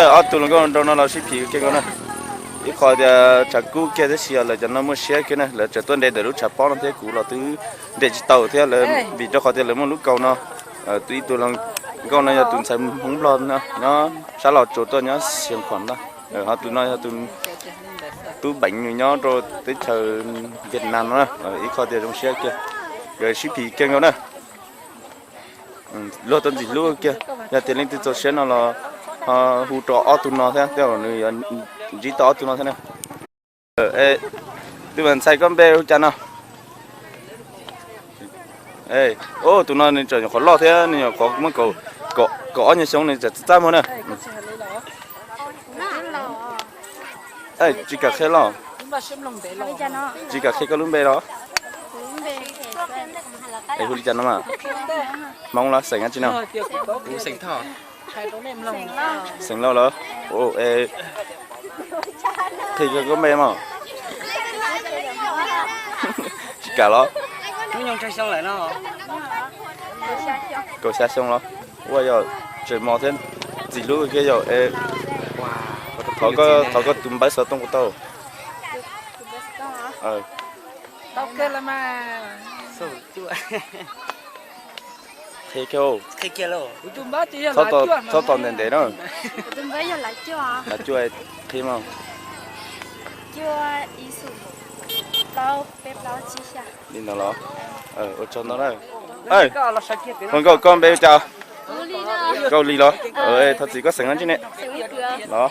Ob tug hluas nkauj nraug no los sib phim kiag nkaus na. Ib qho tias tshav kub kiag tab sis lawv cov no muaj siab kiag na, lawv tseem tuaj nres ntawm lub tshav pob no thiab, kuv los twb nres tsis tau thiab lawv, vim rau qhov tias lawv muaj lub kaus no. Tus ib tug hluas nkauj no yog tus ntxhais Hmoob Nplog no, nyob sab Los Tsuas tuaj nyob Xeev Khuam ntag. Ho tus no yog tus tub Beev, nws nyob rau teb chaws Vietnam no na. Ib qho tias zoo siab kiag, nkawd sib phim kiag nkaus na. Luag tau ntxim hlub kiag, yog tias leej twg txaus siab no los ho hu rau ob tug no thiab, tej zaum nws yuav ntsib tau ob tug no thiab na. Twb mas ntxhais, koj npe hu cas no? Tus no nws tseem nyuam qhuav loj thiab, nws nyuam qhuav muaj kaum ob nyuag xyoo, nws tseem txaj muag na. Tsis kam qhia los? Tsis kam qhia koj lub npe los? Es hu li cas no mas? Hmoob los xeem dab tsi no? Xeem Lauj los? Qhia koj npe mog. Tsis kam los? Kaum xya xyoo los? Ua yog tseem mos thiab ntxim hlub kiag yog. Thov koj tus npawb xov tooj puas tau? Qhia kiag, txhob tos ntev ntev na. Lav cuaj, qhia mog. Li ntawd los? Ua tsaug ntau na. Hluas nkauj, koj npe hu cas? Kau Lis los? Thov txim, koj xeem dab tsi ne? Los?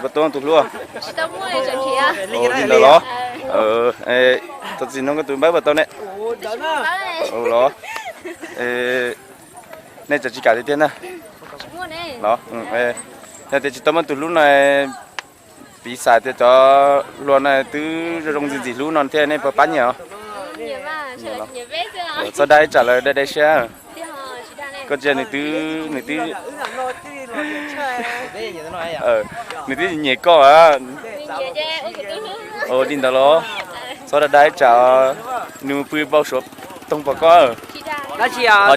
Puas tau tus hlub? Li ntawd los? Thov txim no, koj tus npawb puas tau ne? Los? Nej tseem tsis kam tiag tiag na? Los? Yog tias tsis tau muaj tus hlub no, piv xam tias cov hluas no twb zoo zoo ntxim ntxim hlub no thiab, nej puas pab nyiam os? Txhob dab ib tsam lawv dai dai siab. Koj ntsia nws twb, nws twb, nws twb nyiam koj. Li ntawd los? Txhob dab dab ib tsam nws pw npau suav toog pom koj. Ho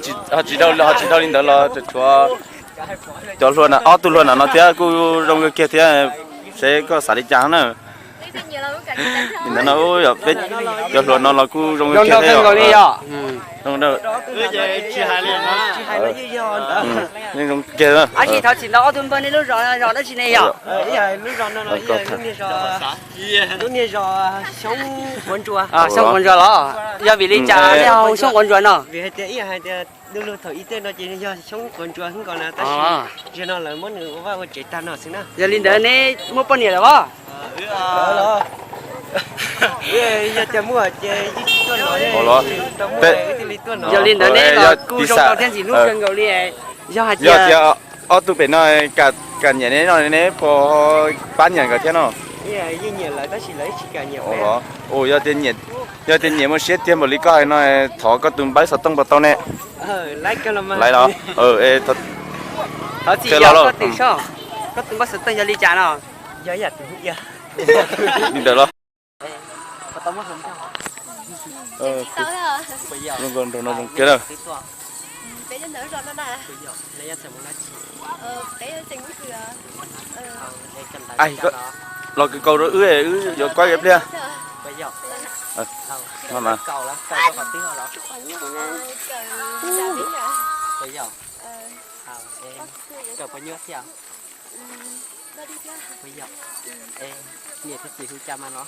tsis dhau li ntawd los tshuav cov hluas, ob tug hluas nram no thiab kuj zoo kiag thiab, seb koj xav li cas na. Li ntawd no, peb cov hluas no los kuj zoo kiag thiab. Zoo kiag. Ab tsis thov txim ntau, ob tug npawg, nej lub zos dab tsi ne yom? Lub niag zos Xyoob Quav Ntsuas. Xyoob Quav Ntsuas los? Yog vim li cas nej hu Xyoob Quav Ntsuas no? Vim hais tias ib yam hais tias du lug thaum ub tej no ces yog Xyoob Quav Ntsuas xwb nkaus na, tab sis zaum no lawv muab nws ua vaj ua tsev tag no xwb na. Yog li ntawd neb muaj poj niam lawm os? Yog tias muaj ces yeej tsis tuaj no. Yog li ntawd neb los kuj zoo tau thiab ntxim hlub kawg nkaus li. Yog hais tias ob tug pem no kam nyiam neb no, neb puas pab nyiam nkawd thiab no? Yeej nyiam lawv tab sis lawv tsis kam nyiam. Yog tias nyiam muaj siab tiag npaum li koj hais no, thov koj tus npawb xov tooj puas tau ne? Laiv los? Thov txim, koj twm soj, koj tus npawb xov tooj yog li cas no? Li ntawd los? Zoo nraug no zoo kiag na. Los kawg kaus rau wb, wb yuav kuab ib pliag. Niam thiab txiv hu cas mas no?